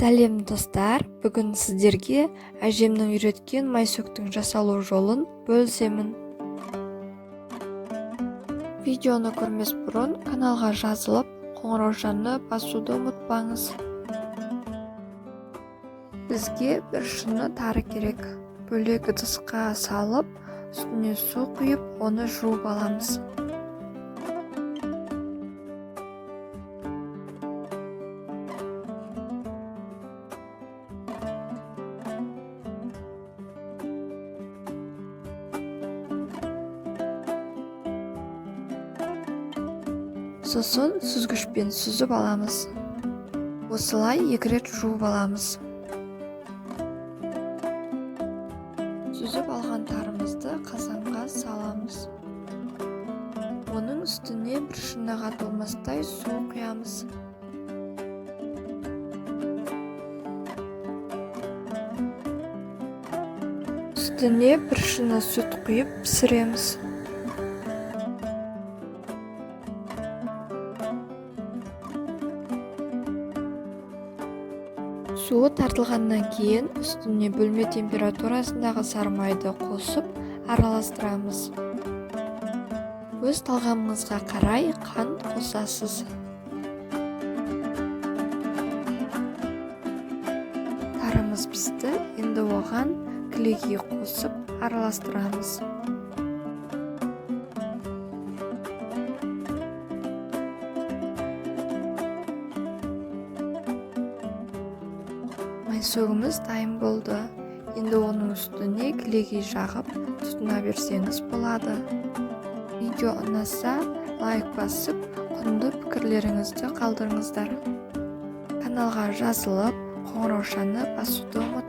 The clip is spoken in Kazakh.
Сәлем, достар! Бүгін сіздерге әжемнің үйреткен майсөктің жасалу жолын бөлісемін. Видеоны көрмес бұрын каналға жазылып, қоңыраушаны басуды ұмытпаңыз. Бізге бір шыны тары керек. Бөлек ыдысқа салып, үстіне су құйып, оны жуып аламыз. Сосын сүзгішпен сүзіп аламыз. Осылай 2 рет жуып аламыз. Сүзіп алған тарымызды қазанға саламыз. Оның үстіне бір шыныға толмастай су құямыз. Үстіне бір шыны сүт құйып пісіреміз. Суы тартылғаннан кейін үстіне бөлме температурасындағы сары майды қосып араластырамыз. Өз талғамыңызға қарай қант қосасыз. Тарымыз пісті, енді оған кілегей қосып араластырамыз. Майсөгіміз дайын болды. Енді оның үстіне кілегей жағып тұтына берсеңіз болады. Видео ұнаса лайк басып, құнды пікірлеріңізді қалдырыңыздар. Каналға жазылып, қоңыраушаны басуды ұмытпаңыздар.